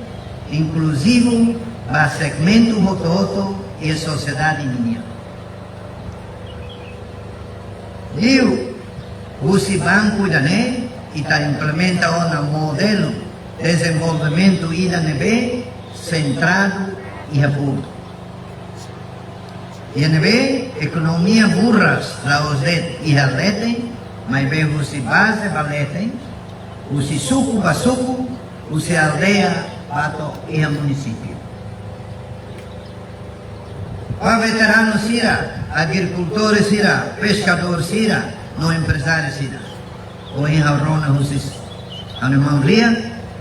inkluzivu ba segmentu hotu-hotu iha sosiedade nian. Liuhusi banku ida-ne'e, ita implementa ona modelu dezenvolvimentu ida ne'ebé sentradu iha povu. Iha ne'ebé ekonomia buras la'ós de'it iha leten, maibé husi baze ba leten, husi suku ba suku, husi aldeia ba to'o iha munisípiu. Ba veteranu sira, agrikultór sira, peskadór sira, no emprezáriu sira. Ohin ha'u rona husi ha'u-nia maun-rian,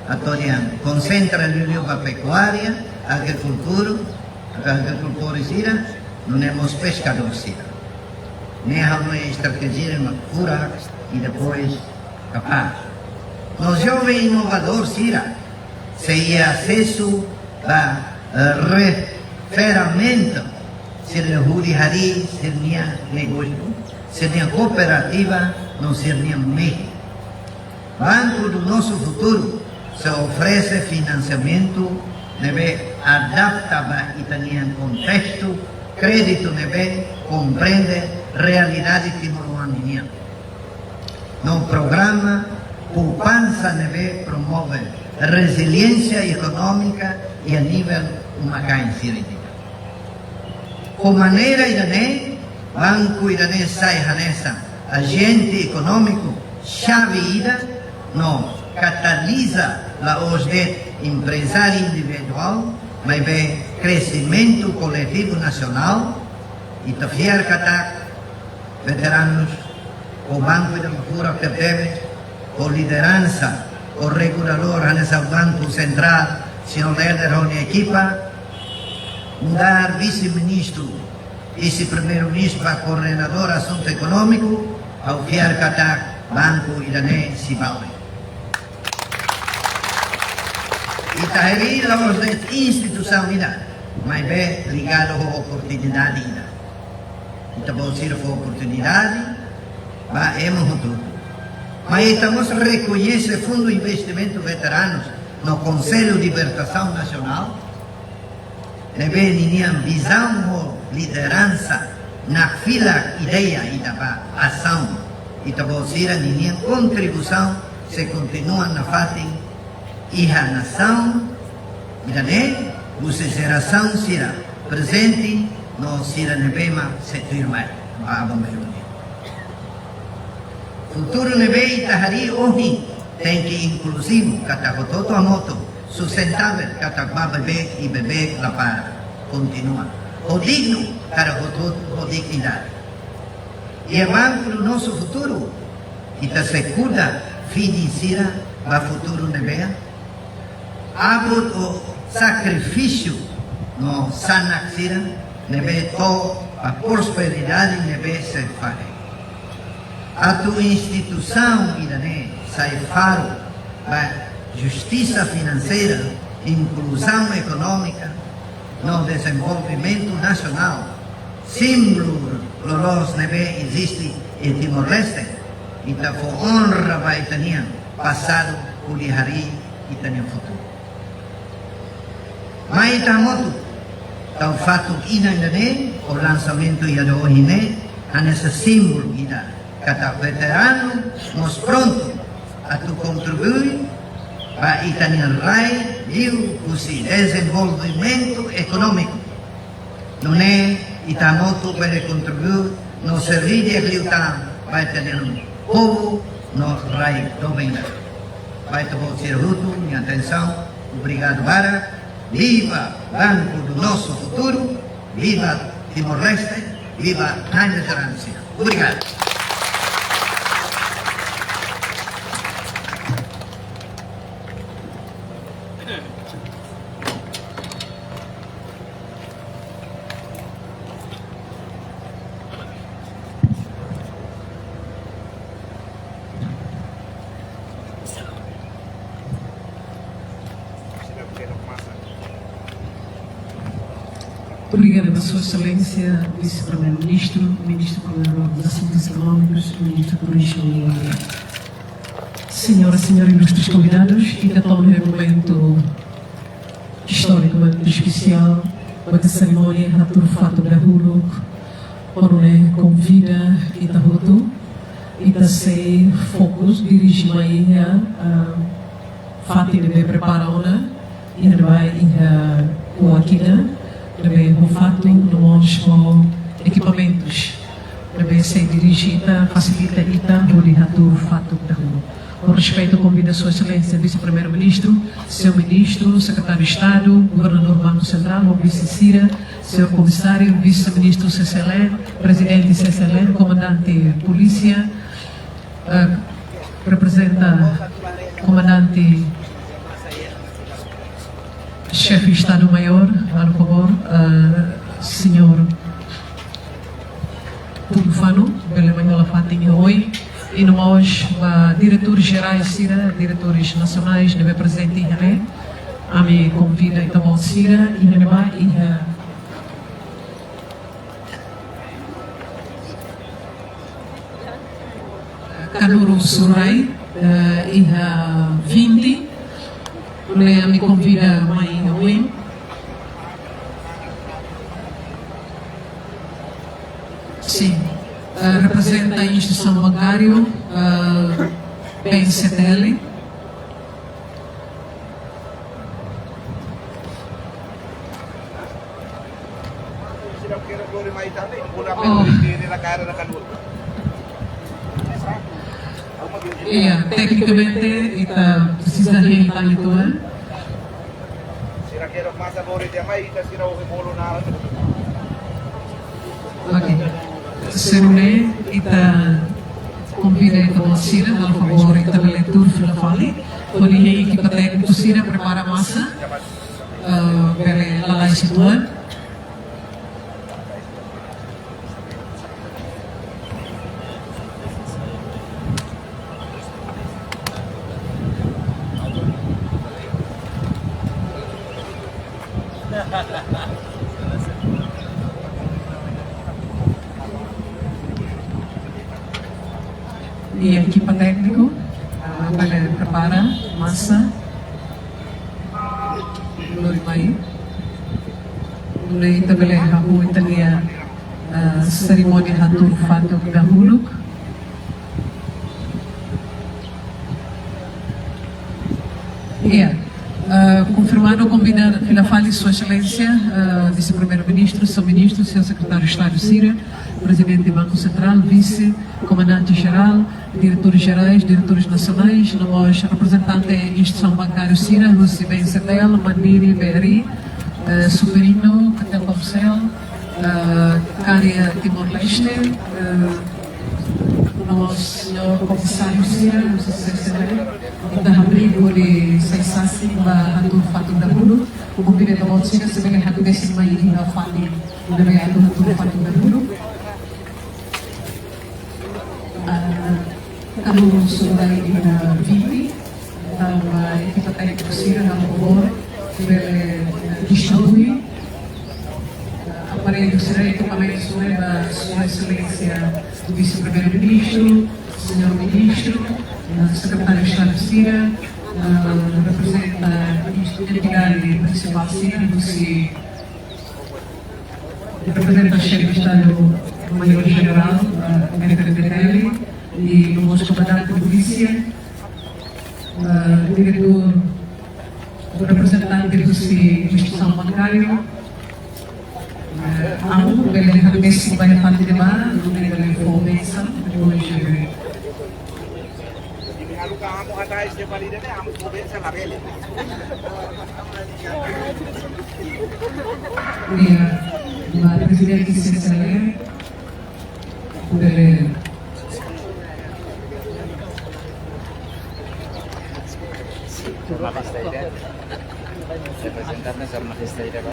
atu dehan konsentra liuliu ba pekuária, agrikultura, agrikultór sira, nune'e mós peskadór sira. Ne'e ha'u-nia estratéjia mak furak i depois kapás. No joven inovadór sira sei iha asesu ba, eh, referensiamentu, sira hodi harii sira-nia negósiu, sira-nia kooperativa, no sira-nia mehi. Banco do Nosso Futuro sei oferese finansiamentu ne'ebé adapta ba ita-nia kontestu, kréditu ne'ebé komprende realidade timoroan nian, no programa poupansa ne'ebé promove reziliénsia ekonómika iha nivel uma-kain sira-nian. Ho maneira ida-ne'e, banku ida-ne'e sai hanesan ajente ekonómiku xave ida no kataliza la'ós de'it emprezáriu individuál, maibé kresimentu koletivu nasionál. Ita fiar katak veteranus, ho banku ida-ne'e furak tebetebes, ho lideransa, ho reguladór hanesan Banku Sentrál, señór Helder ho nia ekipa, nu'udar vise-ministru, vise-primeiru-ministru ba koordenadór asuntu ekonómiku, ha'u fiar katak banku ida-ne'e sei bá oin. Ita harii la'ós de'it instituisaun ida, maibé ligadu ho oportunidade ida. Ita-boot sira fó oportunidade ba ema hotu. Maibé ita mós rekoñese Fundu Investimentu Veteranus no Konsellu Libertasaun Nasionál, ne'ebé ninian vizaun ho lideransa nakfilak ideia ida ba asaun. Ita-boot sira ninian kontribuisaun sei kontinua nafatin iha nasaun ida-ne'e, husi jerasaun sira prezente no sira ne'ebé mak sei tuirmai ba aban-bainrua. Futuru ne'ebé ita harii ohin tenke inkluzivu, katak hotu-hotu hamutuk, sustentável, katak ba beibeik i beibeik la para, kontinua, ho dignu, katak hotu-hotu ho dignidade. Iha Banco do Nosso Futuro, ita sei kuda fini sira ba futuru ne'ebé aban ho sakrifísiu no sanak sira ne'ebé to'o ba prosperidade ne'ebé sei fali. Atu instituisaun ida-ne'e sai faru ba justisa finanseira, inkluzaun ekonómika no dezenvolvimentu nasionál, símbolu loloos ne'ebé eziste iha Timor-Leste, ita fó onra ba ita-nia pasadu hodi harii ita-nia futuru. Mai ita hamutuk tau fatuk inan ida-ne'e, ho lansamentu iha ohin ne'e, hanesan símbolu ida katak veteranu mós prontu atu kontribui ba ita-nia rai liuhusi dezenvolvimentu ekonómiku. Nune'e ita hamutuk bele kontribui no serví di'ak liután ba ita-nia povu no rai doben ida. Ba ita-boot sira hotu nia atensaun, obrigadu barak. Viva Banco do Nosso Futuro, viva Timor-Leste, viva Rain Veteranu sira. Obrigadu. Obrigada ba Sua Exelénsia, Vise-Primeiru-Ministru, Ministru Koordenadór dos Asuntus Ekonómikus, Ministru Turizmu. Señoras, señores ilustres konvidadus, ita to'o iha momentu istóriku, momentu espesiál, ba ita serimónia hatuur fatuk dahuluk, hodi konvida ita hotu, ita sei fokus dirije mai iha, ah, fatin ne'ebé prepara ona, iha ne'ebá iha kuakina, ne'ebé ho fatuk, no mós ho ekipamentus ne'ebé sei dirije ita, fasilita ita hodi hatuur fatuk dahuluk. Ho respeitu konvida Sua Exelénsia Vise-Primeiru-Ministru, Señór Ministru, Sekretáriu Estadu, Governadór Banku Sentrál, ho vise sira, Señór Komisáriu, Vise-Ministru C C L N, Prezidente C C L N, Komandante Polísia, eh, reprezenta Komandante Xefe Estadu-Maiór, halo favór, eh, señór Túlio Fano, bele mai hola fatin iha oin, i no mós ba diretores jerais sira, diretores nasionais ne'ebé prezente iha ne'e, ami konvida ita-boot sira, iha ne'ebá, iha Kanuru Surai, eh, iha vinte, ne'e ami konvida mai iha oin. Sin, eh, reprezenta instituisaun bankáriu, eh, B N C T L. Oh. Iya, teknikamente ita presiza hein tan uitoan. Oke. Sira-ne'e ita konvida ita-boot sira, halo favór, ita bele tuur fila fali. Fó lian ekipa tékniku sira prepara masa, eh, bele lalais uitoan. Iha ekipa tékniku, ah, bele prepara masa. Lori mai. Nune'e ita bele hahú ita-nia, ah, serimónia hatuur fatuk dahuluk. Iya. Eh, konfirmadu, konvida fila fali Sua Exelénsia, eh, Vise-Primeiru-Ministru, Señór Ministru, Señór Sekretáriu Estadu sira, Prezidente Banku Sentrál, Vise, Komandante Jerál, Diretores Jerais, Diretores Nasionais, no mós reprezentante instituisaun bankáriu sira, husi BNCTL, Mandiri, B R I, eh, Superino, Catel Comcel, eh, Caixa Timor-Leste, eh, no señór komisáriu sira, no sei se se ita abrigu de saisasi ba hatuur fatuk dahuluk, konvida ita-boot sira, se bele hakbesik mai iha fali, ne'ebé atu hatuur fatuk dahuluk. Ah, anu surai ita vinte, tanba ekipa tékniku sira halo favór, bele, eh, distribui, eh, aparellu sira, ekipamentu sira ba Sua Exelénsia Vise-Primeiru-Ministru, Señór Ministru, eh, Sekretáriu Estadu sira, eh, reprezenta entidade prinsipál sira, husi reprezenta Xefe Estadu-Maiór Jerál, eh, F-FDTL, i no mós Komandante Polísia, eh, diretór, reprezentante husi instituisaun bankáriu, eh, anu bele hakbesik ba iha parte de barak, nune'e bele fó bensaun, depois, eh, Iya, ba Prezidente C C L, bele. Jornalista ida. Reprezentante jornalista ida, ba.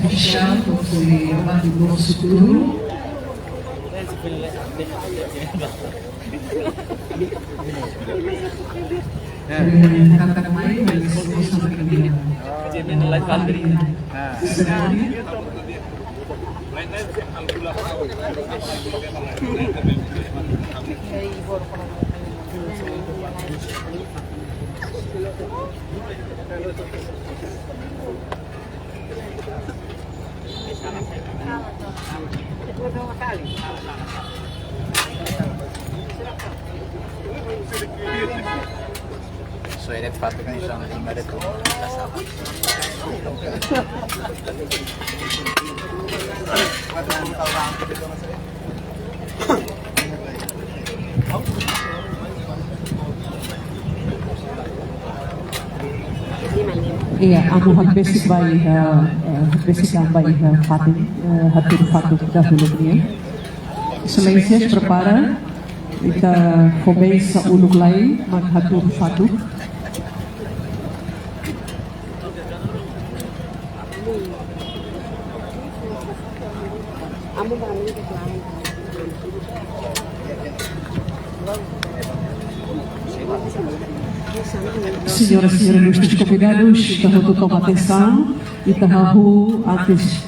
Oficial, porque vai do nosso futuro. Eh, kata mai, mas vamos a ver. Soe de fato que não chama de marido. Iya, anu hakbesik ba iha, eh, hakbesik ba iha fatin, eh, hatuur fatuk dahuluk nian. Exelénsia, prepara, ita fó bensaun uluk lai, mak hatuur fatuk. Señoras e senhores, ilustres convidados, ita hotu toma atensaun, ita hahú antes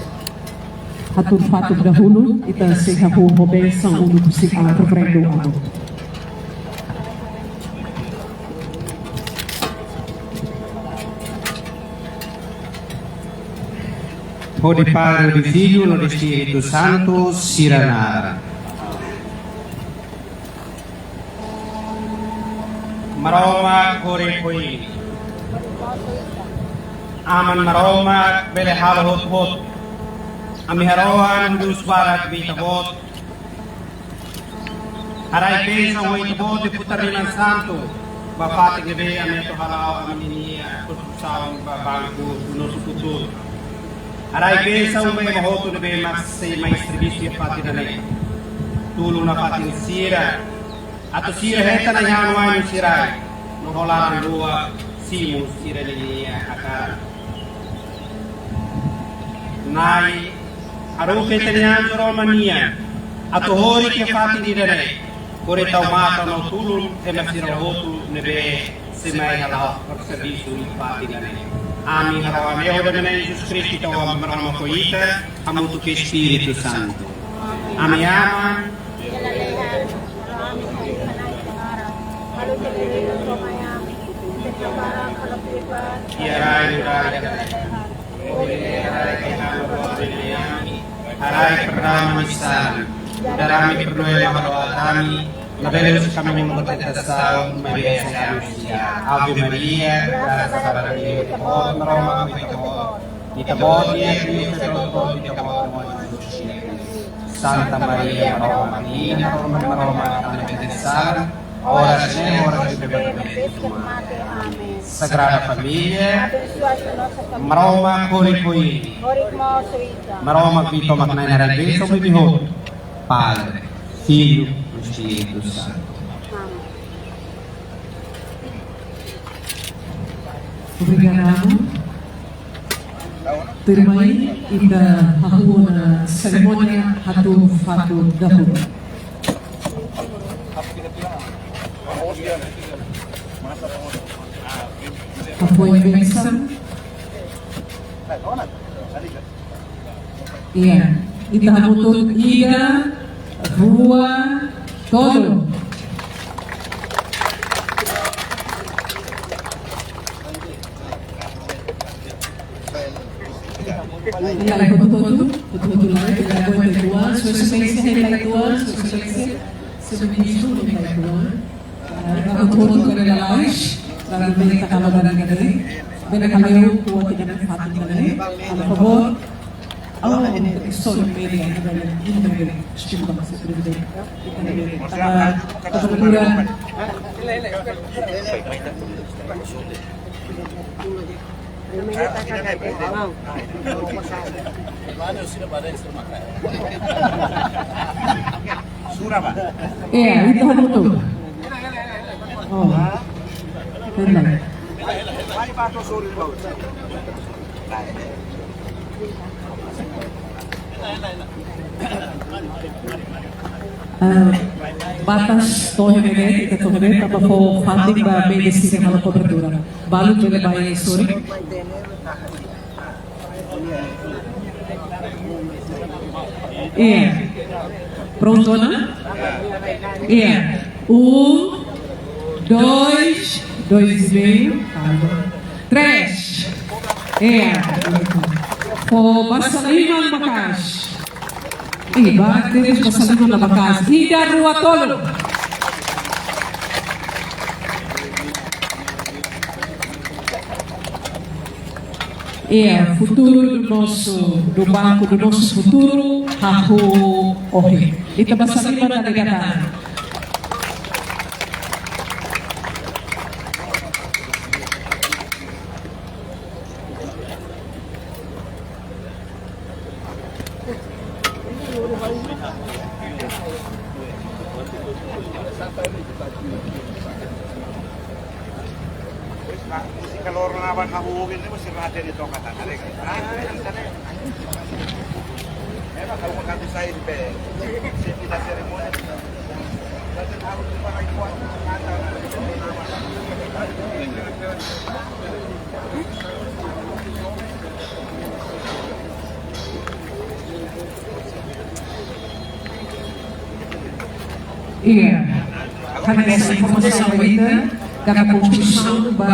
hatuur fatuk dahuluk, ita sei hahú fó bensaun uluk husi, ah, referendu anu. Hodi Padre, hodi Filho, no Espírito Santo, sira naran. Maromak ho rikusoin. Aman Maromak bele halo hotu-hotu. Ami harohan husi barak ba Ita-Boot. Haraik bensaun ba Ita-Boot, deputadu Liman Santu, ba fatin ne'ebé ami atu hala'o ami-nia konstrusaun ba banku Nosso Futuro. Haraik bensaun ba ema hotu ne'ebé mak sei mai servisu iha fatin ida-ne'e. Tulun nafatin sira, atu sira hetan ai-han no ain sira, no hola laran-luak simu sira-nia hakarak. Na'i, haruka Ita-nia anju Roman nian atu horik iha fatin ida-ne'e, hodi tau matan no tulun ema sira hotu ne'ebé sei mai hala'o servisu iha fatin ida-ne'e. Ami harohan iha naran Jesus Kristu, Ita-Boot, Aman Maromak ho Ita, hamutuk ho Espíritu Santu. Ami Aman, iha rai-li'ur rai-li'ur. Haraik perdamaian sala. Dame perdamaian, Maromak, ami labele husi kaminhu ba tentasaun, maibé salva ami husi aat. Ave Maria, grasa barak iha Ita-Boot, Maromak ho Ita-Boot. Ita-Boot nia Kristu, Ita-Boot, Ita-Boot, Santa Maria, Maromak nia Inan, rogá ba ita-boot, oras ne'e, oras de nossa morte. Amén. Sagrada Família, Maromak ho rikusoin. Maromak Ita-Boot mak Na'i haraik bensaun ba imi hotu. Padre, Filho, Espíritu Santo. Obrigada, Amu. Tuirmai, ita hahú ona serimónia hato'o fatin dahuluk. Hafoin bensaun. Iya, ita hamutuk ida, rua, tolu. Iya, hotu-hotu, hotu-hotu lai, ita aguenta dua, Sua Exelénsia, ita lai dua, Sua Exelénsia, Señór Ministru, ita lai dua. Ah, hotu-hotu bele lalais, lalu bele ita kala dari negara, bele kala eu kuat ida-ne'e fatin ida-ne'e, por favor. Oh, sorry, media, media, media, desculpa, se perdeu. Ah, cobertura. Iya, ita hotu. Oh, tenang. Ah, batas to'o iha ne'e, ita to'o iha ne'e, tanba fó fatin ba media sira halo kobertura. Balu bele bá iha sorin. Iya. Prontu, ona? Iya. Um, dois, dois e meio, calma. Três. Iya. Fó basa liman maka'as. Ih, ba, três basa liman maka'as. Ida, rua, tolu. Iya, futuru do nosso, do Banco do Nosso Futuro, hahú ohin. Ita basa liman, ita liga tangan. Iya, hanesan informasaun ba ita, katak konstrusaun ba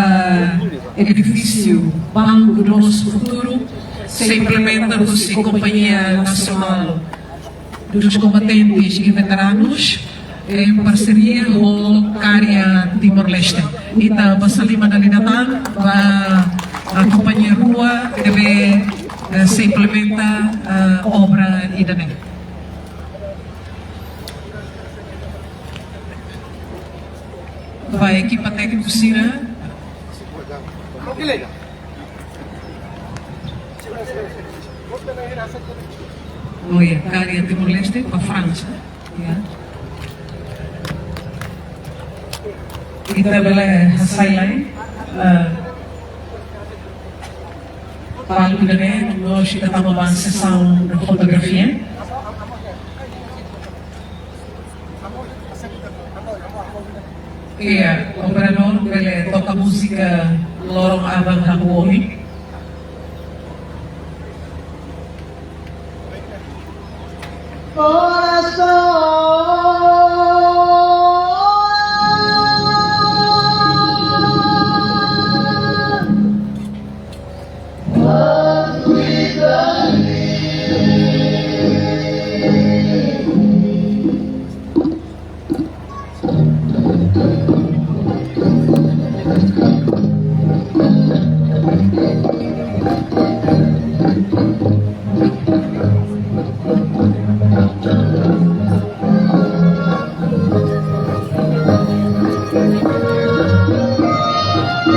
edifísiu Banco do Nosso Futuro sei implementa husi Companhia Nacional dos Combatentes e Veteranos, em parseria ho Karya Timor-Leste. Ita basa liman dala ida tan ba, ah, kompañia rua ne'ebé, eh, sei implementa, ah, obra ida-ne'e. Ba ekipa tékniku sira. Oh ya, Karya Timor-Leste ba Fransa. Ya. Ita bele hasai lai, eh, palku ida-ne'e, no ita tama ba sesaun fotografia. Iya, operadór bele toka múzika Loron Aban Hamuohi.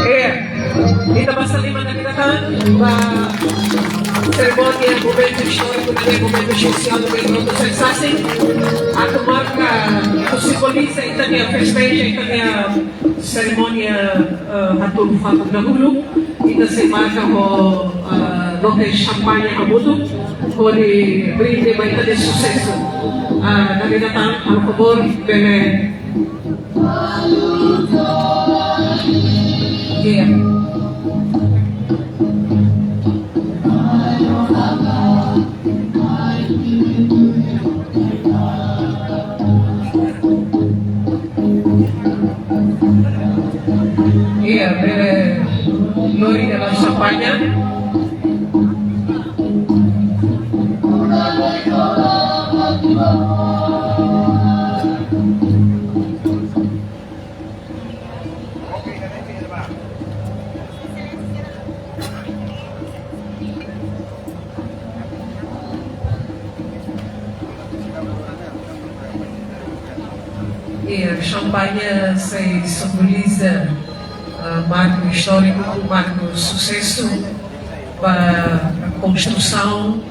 Iya, ita basa liman dala ida tan ba serimónia momentu istóriku, momentu espesiál, momentu sensasi. Atu marka, atu simboliza ita-nia festa, ita-nia serimónia, eh, hatudu fatuk dahuluk, ita sei marka ho, eh, loke xampaña hamutuk, hodi brinde ba ita-nia susesu. Ah, dala ida tan, por favór, bele. Iya. Iya, bele lori dalam xampaña. Iya, xampaña sei simboliza, ah, marku istóriku, marku susesu ba konstrusaun,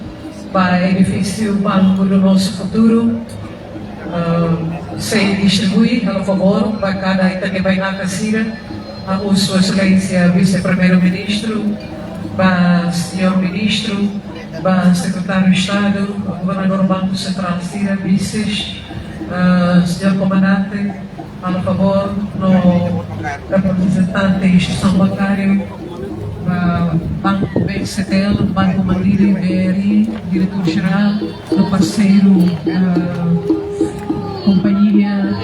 ba edifísiu palku do nosso futuro. Ah, sei distribui, por favór, ba kada ita-nia bainaka sira, ba Sua Exelénsia Vise-Primeiru-Ministru, ba señór Ministru, ba Sekretáriu Estadu, ba Governadór Banku Sentrál sira, vises, ah, señór Komandante, por favór, no reprezentante instituisaun bankáriu, ah, Banku B C T L, Banku Mandiri, B R I, Diretór Jerál, no parseiru, ah, Companhia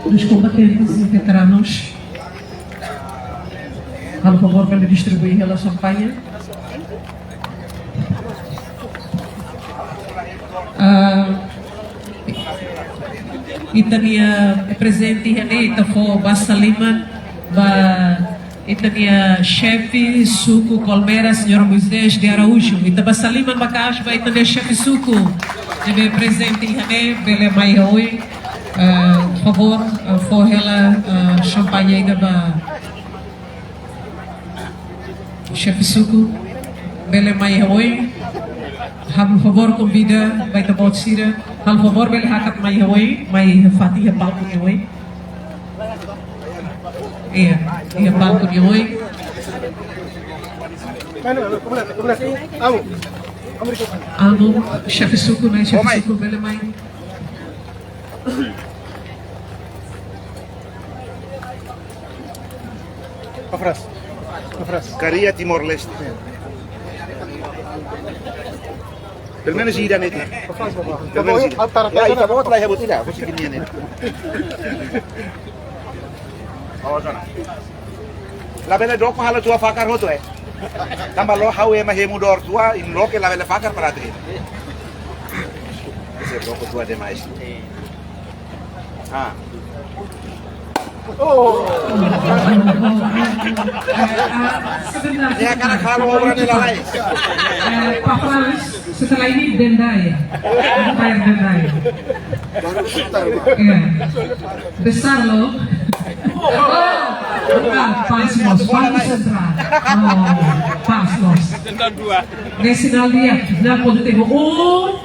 dos Combatentes e Veteranos. Por favór, bele distribui hela xampaña. Ah, ita-nia prezente iha ne'e, ita fó basa liman ba ita-nia xefe suku Colmera, señór Moisés de Araújo. Ita basa liman maka'as ba ita-nia xefe suku ne'ebé prezente iha ne'e, bele mai oin. Ah, por favór, ah, fó hela, ah, xampaña ida ba xefe suku, bele mai oin. Halo favór konvida ba ita-boot sira. Halo favór bele hakat mai oin, mai fatin iha palku nia oin. Iya, iha palku nia oin. Amu, xefe suku, ne'e xefe suku, bele mai. Afras. Afras. Karya Timor-Leste. Pelumenus ida ne'e. Afras, Bapak. Pelumenus ida. Altar, ya, altar, ita-boot la iha buat ida, husi kini ne'e. Labele doko halo tua fakar hotu, eh. Tanba lo ha'u ema hemu dor tua, imi loke labele fakar para atu. Ese doko tua demais. Ah. Oh. Eh, ah, sebentar, ya, sebentar. Karena kalau orang ini lalai. Eh, Pak Frans, setelah ini denda ya. Bayar denda ya. Iya. Besar loh. Oh, ah, pas, Bos. Bagus, Sentra. Oh, pas, Bos. Denda dua. Nesse sinal dia, já pode ter um,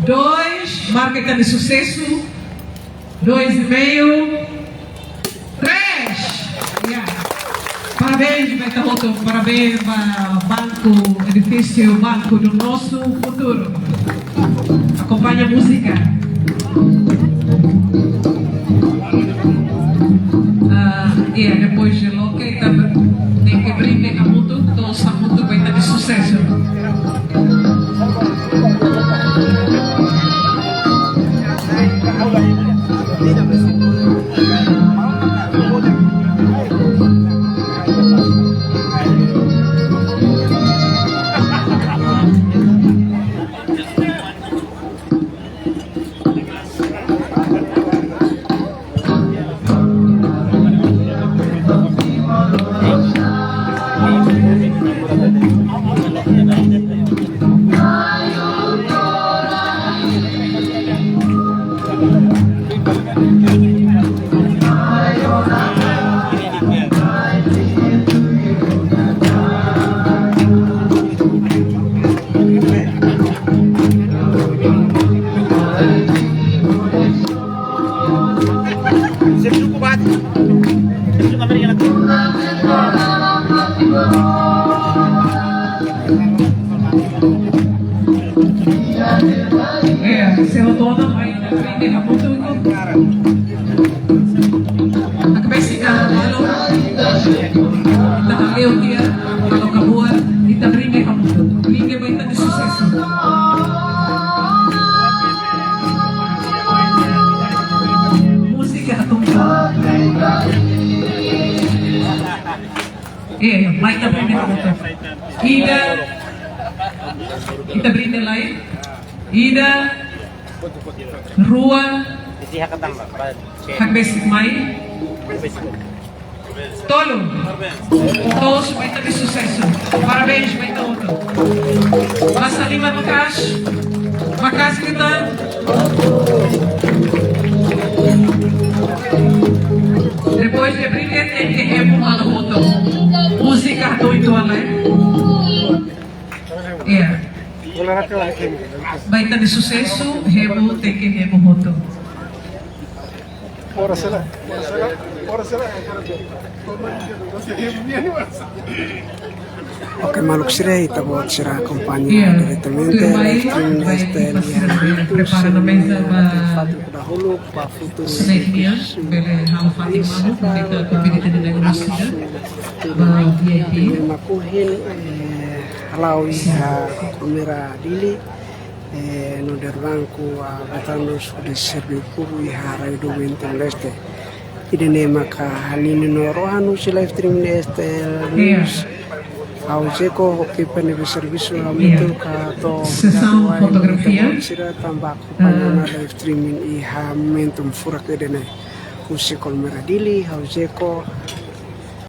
dois, marka ita-nia susesu. Dois e meio. Três. Ya. Parabéns, Beto Roto. Parabéns ba banku, edifísiu Banco do Nosso Futuro. Akompaña múzika. Ah, e depois de loke, tenke brinda hamutuk, to'o hamutuk ba ita-nia susesu. Eh, se lo toma, vai, vai, vai, vai. Akabesi ka, halo. Ita halo dia, halo kabua, ita brinda hamutuk. Brinda ba ita-nia susesu. Múzika hamutuk. Eh, mai ita brinda hamutuk. Ida, ita brinda lai. Ida, rua, hakbesik mai. Tolu. To'o ba ita-nia susesu. Parabéns ba ita hotu. Basa liman maka'as. Maka'as liután. Depois de brinda, tenke hemu halo hotu. Múzika doidu ale. Iya. Ba ita-nia susesu, hemu, tenke hemu hotu. Ora sira, ora sira, ora sira. Oke, maluk sira, ita-boot sira akompaña, iya, diretamente, tuirmai, live stream ba S T L ita-nia, prepara ona meza ba fatin dahuluk, ba futuru snack nian, bele halo fatin malu, ita konvida ita-nia negósiu. Ba V I P. Ema ohin, eh, hala'o iha Kolmera Dili, eh, nu'udar banku, ah, Betandus, de serve povu iha Rai Doben, Timor-Leste. Ida-ne'e maka hanoin no rohan husi live stream S T L News. Ha'u Jeko, hoki pene be servisu, iya, hamutuk ka to. Sesaun fotografia. Sira tanba akompaña ona live streaming iha momentum furak ida-ne'e. Husi Kolmera Dili, ha'u Jeko,